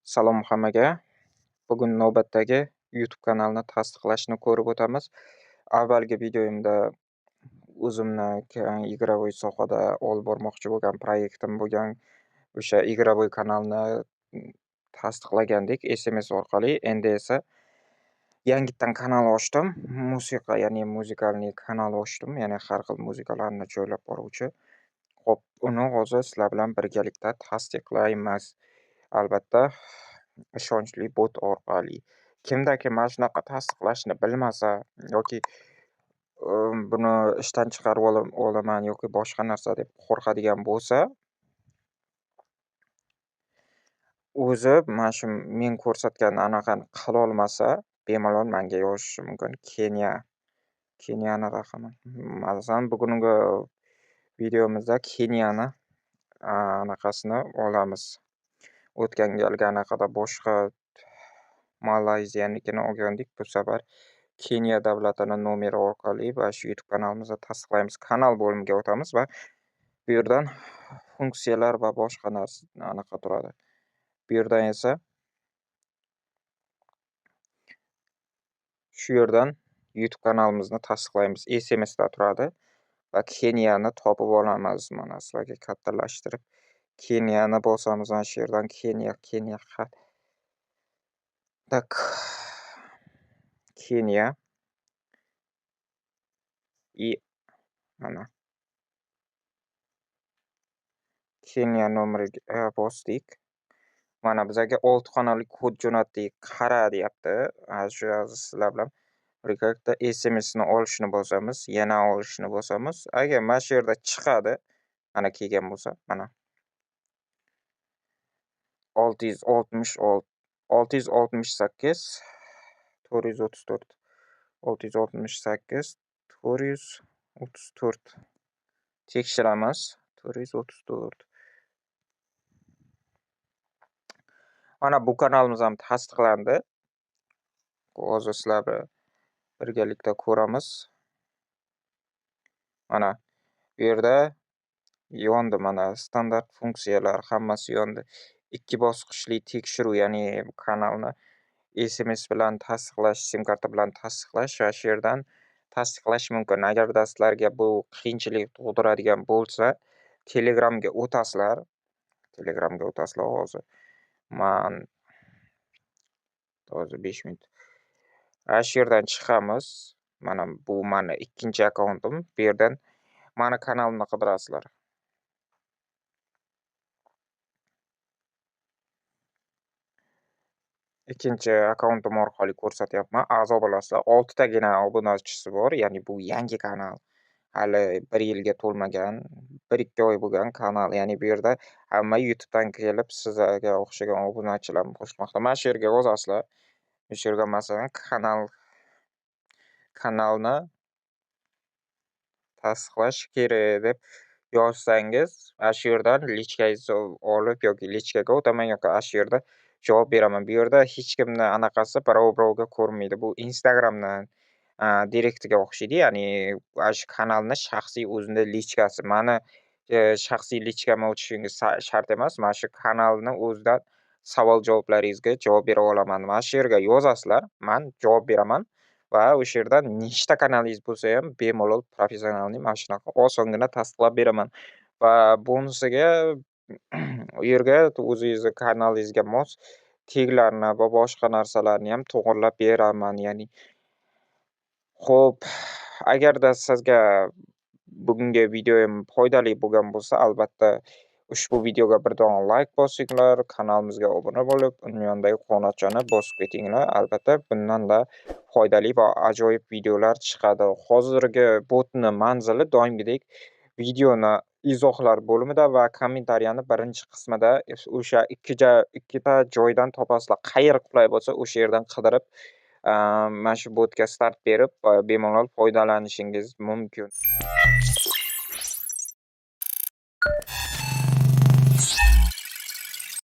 Salom hammaga. Bugun navbatdagi YouTube kanalni tasdiqlashni ko'rib o'tamiz. Avvalgi videoyimda o'zimni игровой sohada olib bormoqchi bo'lgan proyektim bo'lgan o'sha игровой kanalni tasdiqlagandik SMS orqali. Endi esa yangitdan kanal ochdim. Musiqa, ya'ni muzikalniy kanal ochdim, ya'ni har xil muzikalarni joylab boruvchi. Xo'p, uni hozir sizlar bilan birgalikda tasdiqlaymiz. Albatta, ishonchli bot orqali. Kimda-kim mana shunaqa tasdiqlashni bilmasa yoki buni ishdan chiqarib olaman yoki boshqa narsa deb qo'rqadigan bo'lsa, o'zi mana shu men ko'rsatgan anaqani qilolmasa, bemalol menga yozishi mumkin. Keniyani raqami. Masalan, bugungi videomizda Keniyani anaqasini olamiz. O'tgan galgi anaqada boshqa Malayziyanikini olgandik. Bu safar Keniya davlatini nomeri orqali va shu YouTube kanalimizni tasdiqlaymiz. Kanal bo'limiga o'tamiz va bu yerdan funksiyalar va boshqa narsa anaqa turadi. Bu yerdan esa shu yerdan YouTube kanalimizni tasdiqlaymiz. SMS da turadi va Keniyani topib olamiz. Mana sizlarga kattalashtirib Keniyani bosamiz mana shu yerdan Keniya, Keniya. Tak. Keniya. I mana. Keniya nomeriga bosdik. Mana bizga 6 xonali kod jo'natdik. Qara deyapti. Shu sizlar bilan birgalikda SMSni olishni bosamiz, yana olishni bosamiz. Agar mana shu yerda chiqadi, mana kelgan bo'lsa, mana 666 668 434 668 434 tekshiramiz. 434. Mana bu kanalimiz ham tasdiqlandi. Hozir sizlar bilan birgalikda ko'ramiz. Mana bu yerda yondi, mana standart funksiyalar hammasi yondi. 2 bosqichli tekshiruv, ya'ni kanalni SMS bilan tasdiqlash, SIM karta bilan tasdiqlash va shu yerdan tasdiqlash mumkin. Agarda sizlarga bu qiyinchilik tug'diradigan bo'lsa, Telegramga o'tasizlar. Telegramga o'tasizlar hozir. Man hozir 5 minut. Ana shu yerdan chiqamiz. Mana bu meni ikkinchi akkauntim. Bu yerdan meni kanalimni qidirasizlar. Ikkinchi akkauntim orqali ko'rsatyapman. A'zo bo'lasizlar. 6 tagina obunachisi bor, ya'ni bu yangi kanal. Hali 1 yilga to'lmagan, 1-2 oy bo'lgan kanal. Ya'ni bu yerda hamma YouTube'dan kelib sizlarga o'xshagan obunachilar qo'shilmoqda. Mana shu yerga yozasizlar. Shu yerga masalan kanalni tasdiqlash kerak deb yozsangiz, ana shu yerdan lichkangizni olib yoki lichkaga o'taman yoki ana shu yerda javob beraman. Bu yerda hech kimni anaqasi birov-birovga ko'rinmaydi. Bu Instagramdan direktiga o'xshaydi, ya'ni ana shu kanalni shaxsiy o'zini lichkasi. Mani shaxsiy lichkamga o'tishingiz shart emas. Mana shu kanalni o'zidan savol-javoblaringizga javob bera olaman. Mana shu yerga yozasizlar, men javob beraman va o'sha yerdan nechta kanalingiz bo'lsa ham bemalol professionalniy mana shunaqa osongina tasdiqlab beraman. Va bonusiga u yerga o'zingizni kanalingizga mos teglarni va boshqa narsalarni ham to'g'irlab beraman. Ya'ni xo'p, agarda sizga bugungi videoyim foydali bo'lgan bo'lsa, albatta ushbu videoga bir dona like bosinglar, kanalimizga obuna bo'lib, uning yonidagi qo'ng'iroqchani bosib ketinglar. Albatta bundan-da foydali va ajoyib videolar chiqadi. Hozirgi botni manzili doimgidek videoni izohlar bo'limida va kommentariyani birinchi qismida o'sha ikkita joydan topasizlar. Qayer qulay bo'lsa, o'sha yerdan qidirib, mana shu botga start berib, bemalol foydalanishingiz mumkin.